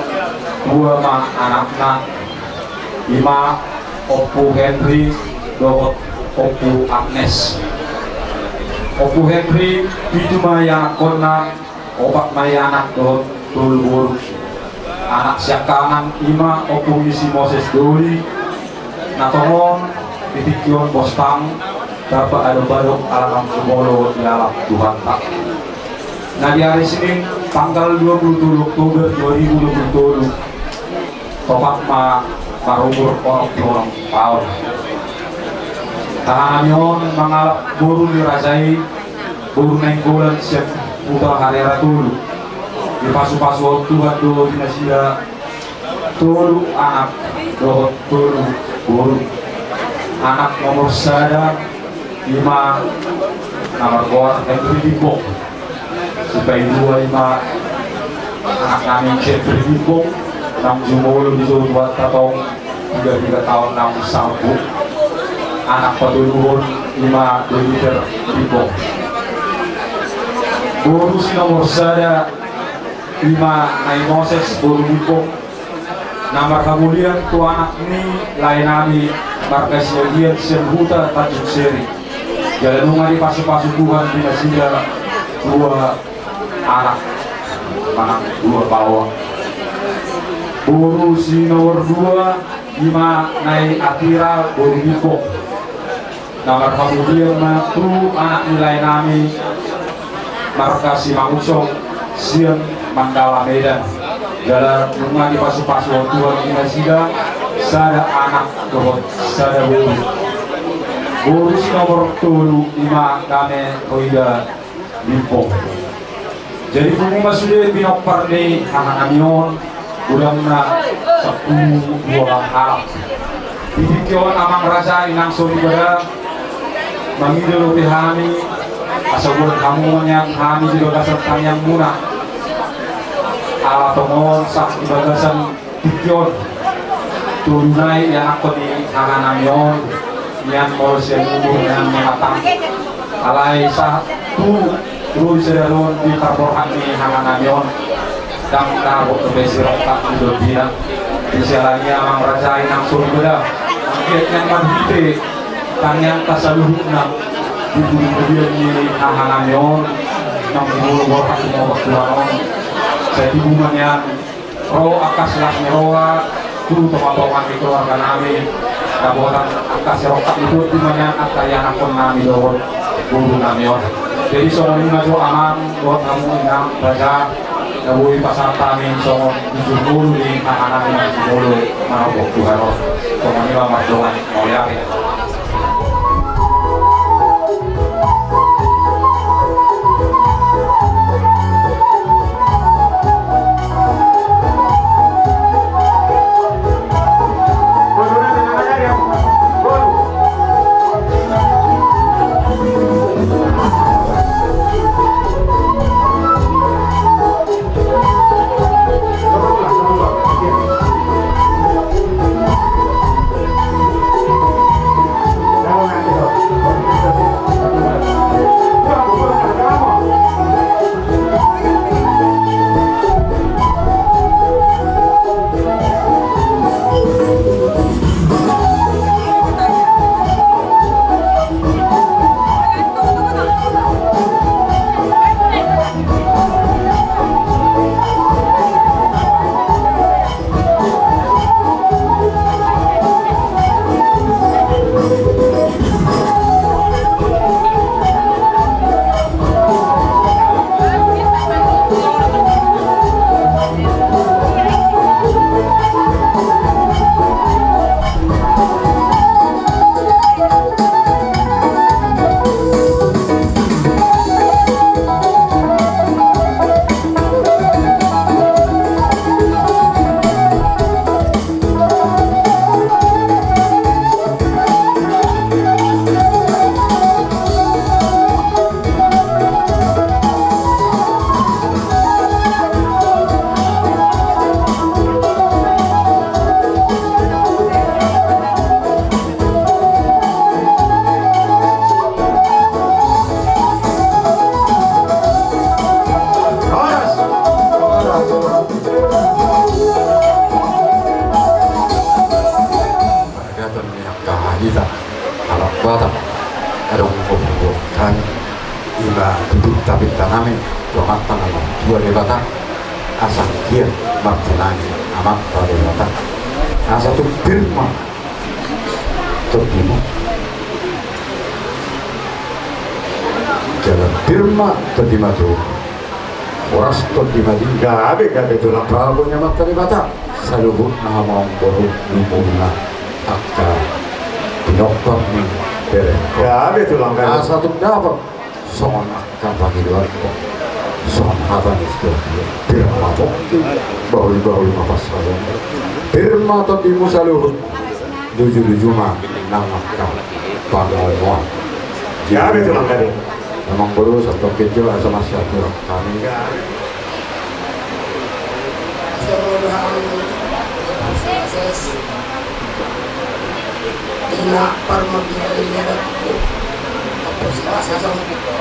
dua ma anakna, ima Ompu Henry dohot Ompu Agnes. Ompu Henry pitu ma ianakkonna, opat ma ianak dohot tolu boru. Anak siangkangan ima ompung ni si Moses Doli, na tongon di tingki on bospang, tarpa adop-adop ala nang jumolo dialap Tuhanta. Na di ari Senin tanggal dua puluh tolu Oktober dua ribu dua puluh tolu, topat ma marumur onom pulu onom taon. Tangan nami on mangalap boru ni raja i, boru Nainggolan sian Huta Harera tolu. Dipasu-pasu Tuhan do di nasida tolu anak dohot tolu boru. Anak nomor sada ima na margoar Henry Limbong. Sipaidua ima anak nami Jeffrey Limbong, naung jumolo di Tuhanta tong tiga tiga taon naung salpu. Anak patoluhon ima Doli Limbong. Boru si nomor sada ima Nai Moses boru Limbong, na marhamulian tu anak ni lae nami marga Siagian sian Huta Tanjung Seri. Jala nunga dipasu-pasu Tuhan di nasida dua anak manang dua baoa. Boru si nomor dua ima Nai Atira boru Limbong. Na marhamulian ma tu anak ni lae nami marga Simangunsong sian Mandala Medan. Jala nunga dipasu-pasu Tuhan di nasida sada anak dohot sada boru. Boru si nomor tolu ima Dame Roida Limbong. Jadi pungu ma sude pinompar ni haha nami on, godangna sampulu dua halak. Di tingki on amang raja inang soripada, mangido dope hami asa buat hamu ma nian hami di bagasan tangiangmuna. Ala tongon sahat di bagasan tingki on tolu nai ianakkon ni haha nami on, nian molo sian umur nian manatang. Alai sahat tu ro di sadari on di parborhat ni haha nami on, ndang dapot dope sirongkap ni dondina. Di siala ni i amang raja inang soripada, anggiat nian marhite tangiangta saluhutna di pudipudian ni haha nami on, naung jumolo borhat tumopot Tuhan on, sai tubu ma nian ro angka las ni roha tu tongatonga ni keluarga nami, Dapotan angka sirongkap ni tondi ma nian angka ianakhon nami dohot boru nami on. Jadi songon i ma jo amang dohot hamu inang raja, na boi pasahat hami songon uju mulu ni aha nami na mulu maromboh Tuhan on. Songon i ma mardongan mauliate. Pargaton ni angka hita halak Batak, adong gokhon hami ima tu pintapinta nami tu Amanta na martua Debata, asa anggiat martinangi Amanta Debata, asa tung pir ma tondimu, jala pir ma tondimu tu horas, tondimu tu gabe, gabe tu na prabu ni Amanta Debata. Saluhutna hamu amang boru, lumobi ma angka pinompar ni bere. Gabe tu langka. Asa tung dapot songon angka pangidoan, songon hata ni si Tuhan. Pir ma pongki, bahul-bahul ma pansalongan. Pir ma tondimu saluhut, luju-luju ma nang angka pangomoan. Gabe tu langka. Amang boru, santong kejo asa masiatur hami. Ina parmabia ini ada. Apa sih rasa sama gitu?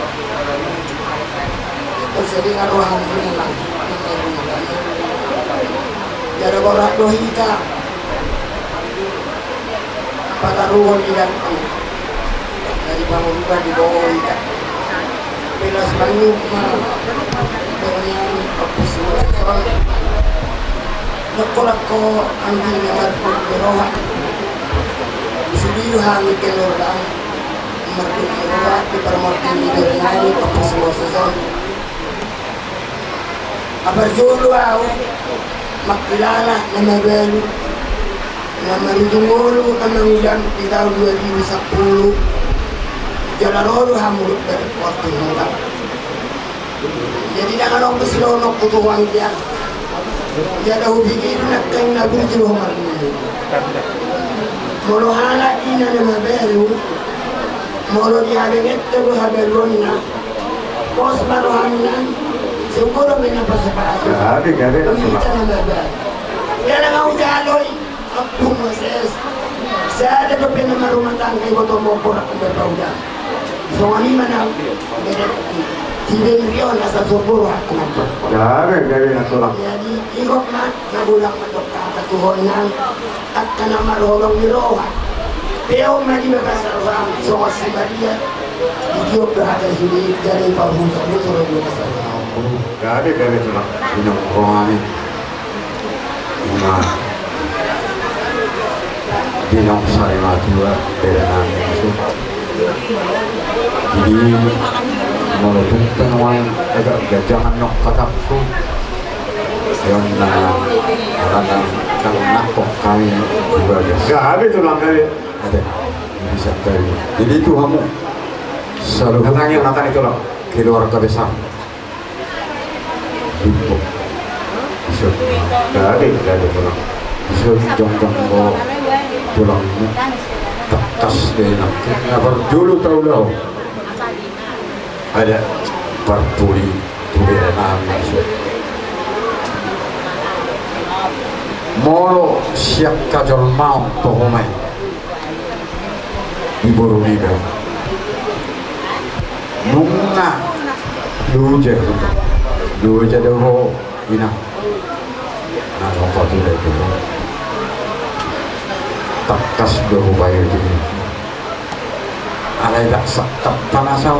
Terus jadi ngaruh hami ini, Bang. Jadi borak do hita. Pataruhon i dangku. Dari bangun buka di bawah i dangku. Belas banyu ma. Dengan yang opus mulai soal. Nokkolak ko anggi na marpuk beroha. Sudiru hami kelor dang. Marpuk beroha di parmorti ni dari nani opus mulai soal. Parjolo ahu mangkilala na mabalu na marujung ngolu na mangudam di taon dua ribu sampulu. Jala ro do hamu dohot waktu nangkin. Jadi ndang adong be silehononku tu ho anggiat. Jala hupikiri nangkin na burju do ho marnini. Molo halak ina na mabalu, molo dihabengethon do habaluonna, pos ma rohana, sungkun do mena pasu-pasu. Gabe, gabe, gabe. Ita na mabalu. Jala nga hujalo i, ampung Moses. Sada dope na marumah tangga iboto mopor aku berpauda. Songon i ma nang. Sidenrion asa sungkun rohana. Gabe, gabe, na solang. Jadi, ingot ma, na bulan mandok kata Tuhan nang. Angka na marholong ni roha. Peon ma di bagasan roham songon si Maria. Ditiop do hata sude, jadi pahusa do songon di bagasan roham. Gabe, gabe, tulang. Inong rohani. Ima. Di naung sari matua, bere nami. Jadi molo tung pe nuaeng agak ganjang annon hatangku, ion na, karena nangkok hami di bagas. Gabe tulang kami. Ate, bisa tadi. Jadi itu hamu saluhut, datangin makan itu, Bang, keluarga besar. Ibu. Bisa. Gabe, gabe tulang. Bisa jongjong do tulangmu. Tangkas do inang. Na parjolo taulahon. Ada parpudi tu bere nami. Molo sian hajolmaon toho ma i di boru niba. Nunga loja, loja do ho, inang. Na lopo tu da itu. Tangkas do hubaen tu. Alai ndang sangkap panasau.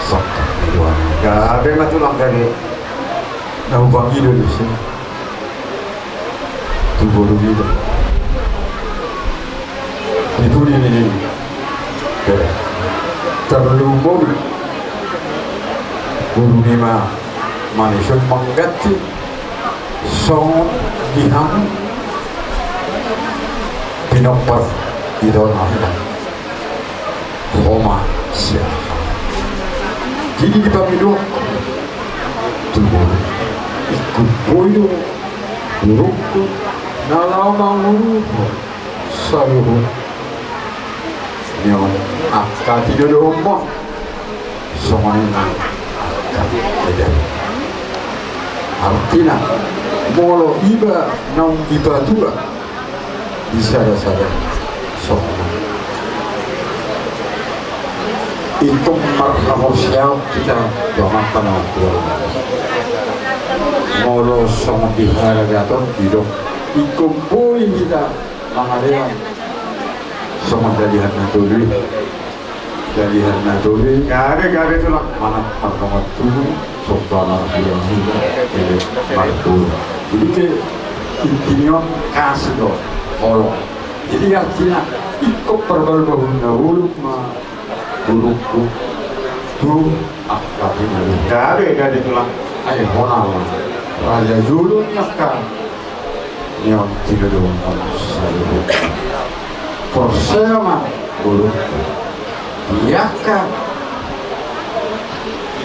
Sangkap di luar. Gabe ma tulang, gabe. Na hubangi do disi. Tu boru niba. Di pudi ni, ni. Ya. Tarlumobi boru niba manison mangganti songon di hamu pinompar i do na hita. Ho ma sian. Jadi di pangidoan tu boru, ingkon boi do borungku na laho mangurupi saluhut nion angka tinodohonmon. Songon i nang angka eda. Artina molo iba naung dipatua di sada-sada songon i, ingkon marhaporseaon hita tu Amanta na martua. Molo songon di haragaton didok, ingkon boi hita mangalean songon dalihan na tolu i. Dalihan na tolu i. Gabe, gabe tulang. Manat marnongan tubu, somba marhula-hula, ele marboru. Jadi ke inti ni on kasih do holong. Jadi artina ingkon parbalbahul na boluk ma borungku tu angka tinodohon. Gabe, gabe tulang. Ai hona ma raja jolo ni angka nion tinodohon saluhut. Porsea ma borungku di angka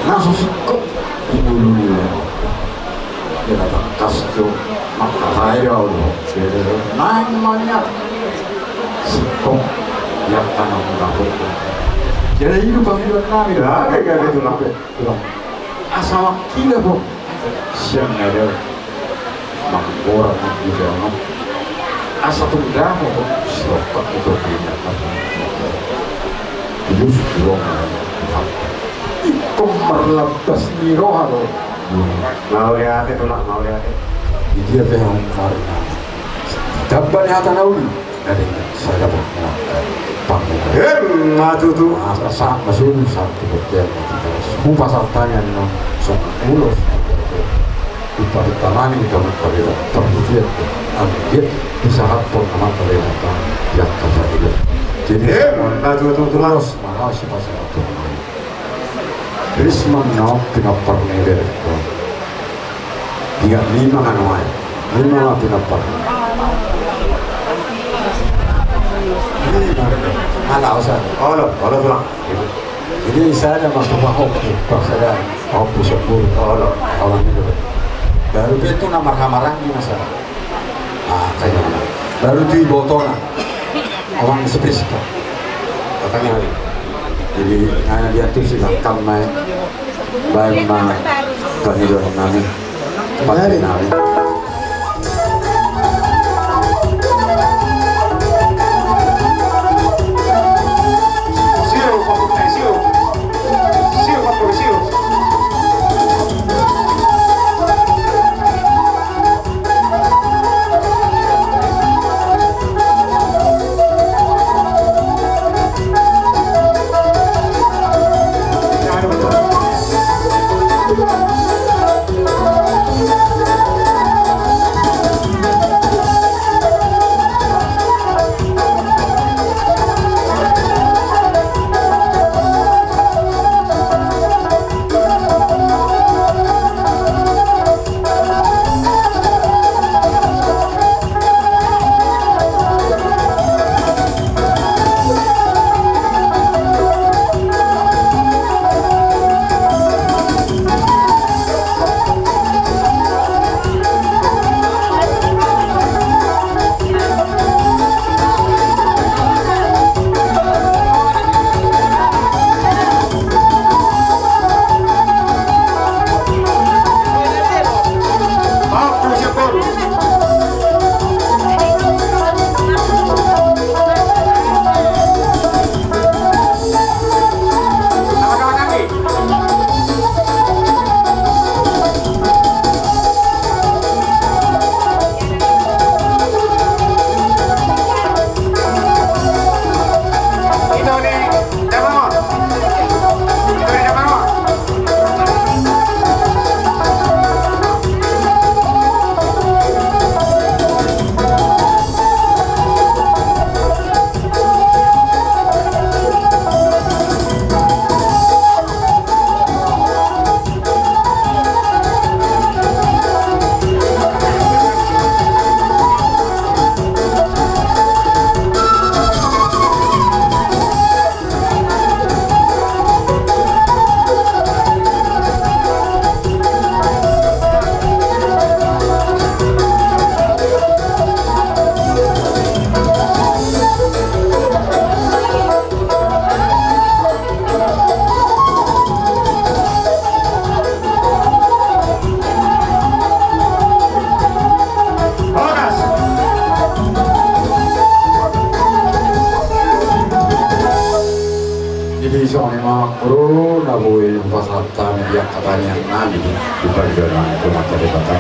na so singkop di ngolu niba. Ia na tangkas do mangkatai do ahu do. Naeng ma nian singkop di angka na mangkaput. Jadi i do pangidoan nami do. Gabe, gabe tulang. Asa mangkilap ho sian na dao, manggorat manggorat. Asa tung dao ho sirongkap i tu pina. Tulus do. Ingkon marlambas ni roha do. Mauliate tulang, mauliate. Di dia pe hamu marnami. Tamba ni hata na uli. Jadi, sada buat. Em, ma tutu. Asa, sa, masuk, sa, tu, betul, betul. Hupasahat tangan, no. So, ulos. Hupasahat tangan, kamu pada, terpujian. Ambil, disahat pun, kamu pada, yang kata itu. Jadi, em, ma tutu, tulang. Ulos, mana si pasahat tangan. Risma na pinompar ni bere. Dia lima kan, wai. Lima ma pinompar. Lima. Ala, osa. Olo, olo tulang. Jadi sada ma tu pahompu, sada pahompu sepuluh. Olo, olo ni do. Baru pe tu na marhamaranggi masa. Ah, kayaknya. Baru tu ibotona. Amang si Priska. Katanya. Jadi, hanya dia tu si langkam mai. Baik ma. Kami dorong nami. Kami nami. Hupasahat hami di angka tangiang nami di, di pardalanan tu Amanta Debata.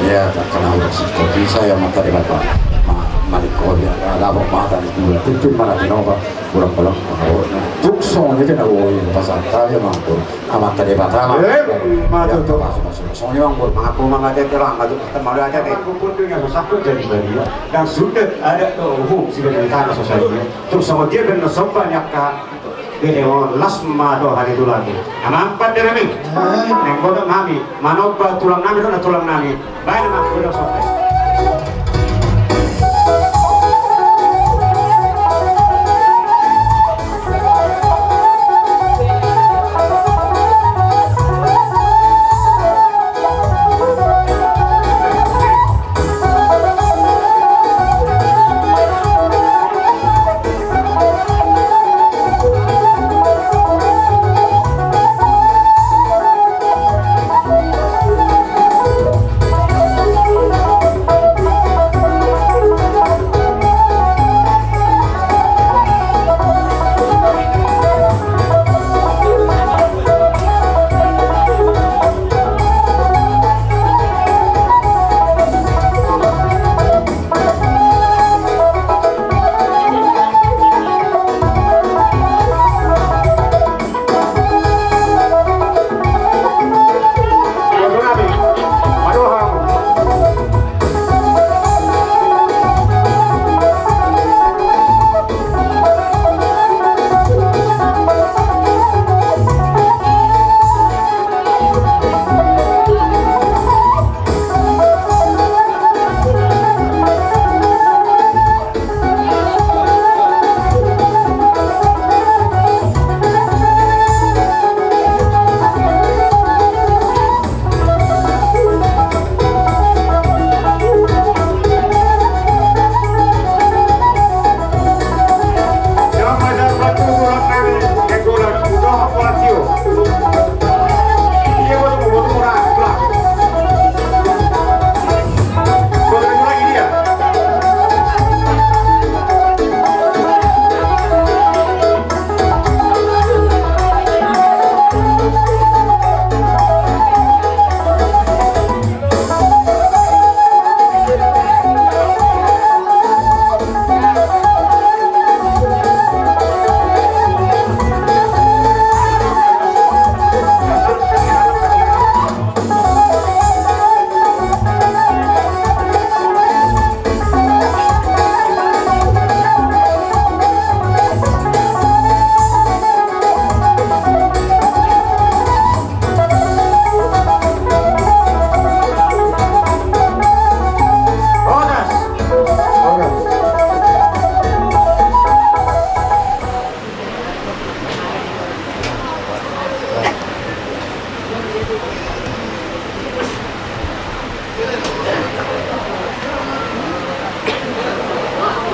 Ia, angka na hurang singkop i, sai Amanta Debata ma, malingkot ia, dapot ma hata ni gula, tintin ma na tinopa, godang-godang pangarahutna. Tung songon i pe na boi hupasahat hami, Amangboru, Amanta Debata ma. Emma tutu. Songon i, Amangboru, mangaku mangaku terang, mangaku terang, mangaku terang. Mangaku pun dengan sosakku jadi badia. Dan sudah ada tu uhum, sudah dari tanah sosaknya. Tung songon dia benar somba ni angka Bere on, las ma do hami tulang i. Amang pande nami. Naeng godang hami manomba tulang nami, do na tulang nami. Baen ma godang sope.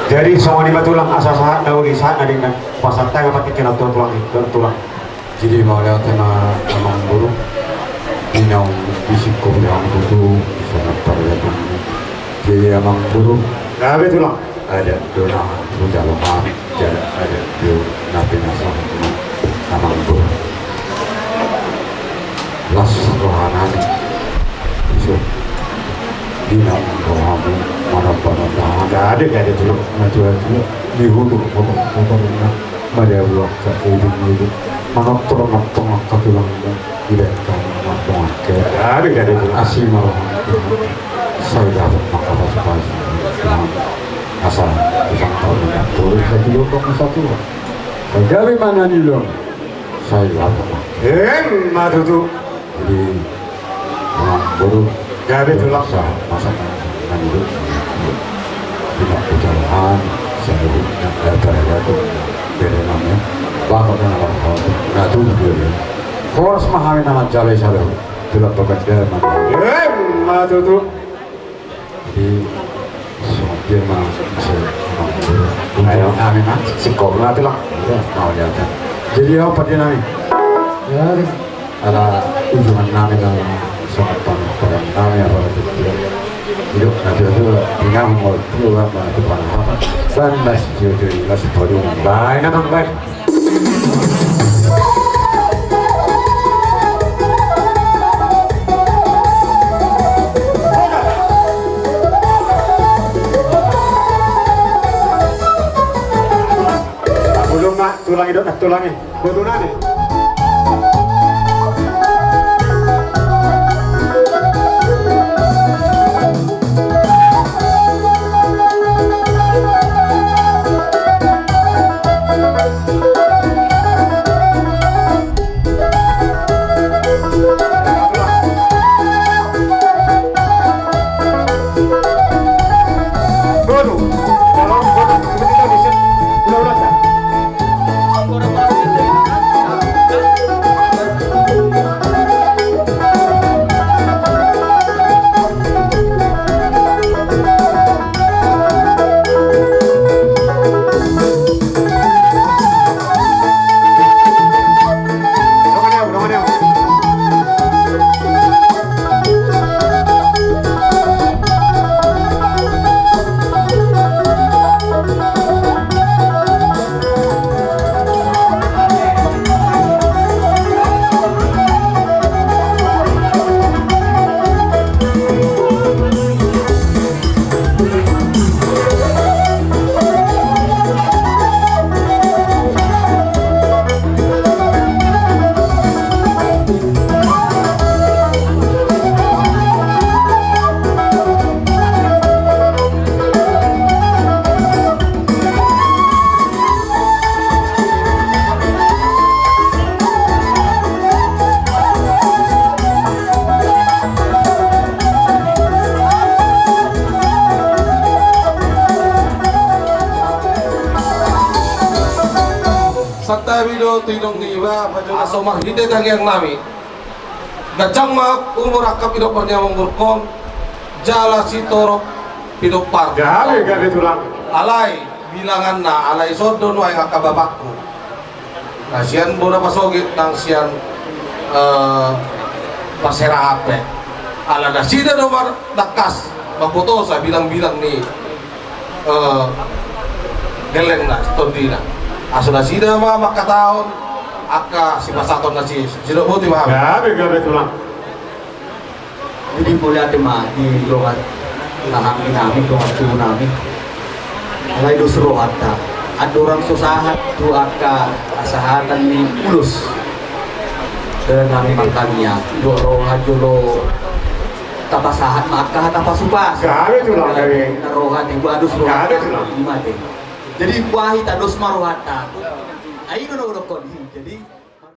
Jadi songon i ma tulang, asa sahat na uli, sahat na denggan, pasahat tangan patik kena tulang, tulang. Jadi mauliate ma Amangboru, di naung bisik kopi hang tutu, sangat parjatang. Jadi Amangboru. Gabe tulang. Adat do na hujalo hami, jala adat do na pinasahat ni Amangboru. Las roha nami. Iso. Di naung rohamu manomba-nomba. Gabe, gabe tulang. Matua-tua. Di hulu, hulu, hulu, hulu. Madabu angka ibu-ibu, manortor nongtong angka tulangmu, di baen hami nongtong angka. Gabe, gabe tulang. Asi ma roham, sai dapot ma angka pasupasu. Asa di ulang tahun na tolu, sai didok ma satua. Sai gabe ma na nilehon, sai dapot ma. Emma tutu. Jadi, Amangboru. Gabe tulang. Sa, masa na, na, na, di na hujalo hami, saluhutna, eh, parjatang, bere nami, bapak na, na, na, tutu, dia. Horas ma hami na manjalo i saluhut, tulang bagandal ma. Emma tutu. Jadi, songon dia ma, se, ayo. Hami ma, singkop na tulang. Iya, mauliate. Jadi, ahu pande nami. Ya. Ala ujungan nami na songon pangkolan nami, apala tutu. Hidup na tutu, tinggal mau tutu, apa, tu panahapan. Baen ma sitio-tio i, las padu. Baen, Amang, baen. Tulang i, botonami. Santabi do tu inong niba, pajongjong ma marhite tangiang nami. Ganjang ma umur angka pinompar ni amangborungkon, jala sitorop pinompar. Gabe, gabe tulang. Alai bilanganna, alai songon do nuaeng angka bapakku. Na sian bona pasogit nang sian, eh, parserahan pe. Ala nasida do mar-, tangkas mambotosa bilang-bilang ni, eh, gellengna, tondina. Asa nasida ma mangkatahon angka sipasahaton na si-, sidok boti ma hami. Gabe, gabe tulang. Jadi mauliate ma di dongan haha nami, dongan tubu nami. Alai dos rohanta. Andorang so sahat tu angka sahatan ni ulos. Nami martangiang, dok roha jolo tapasahat ma angka hata pasupasu. Gabe tulang, gabe. Roha te, buah dos roha. Gabe tulang. Ima te. Jadi buahi tados ma rohanta. Ai do na udokkon. Jadi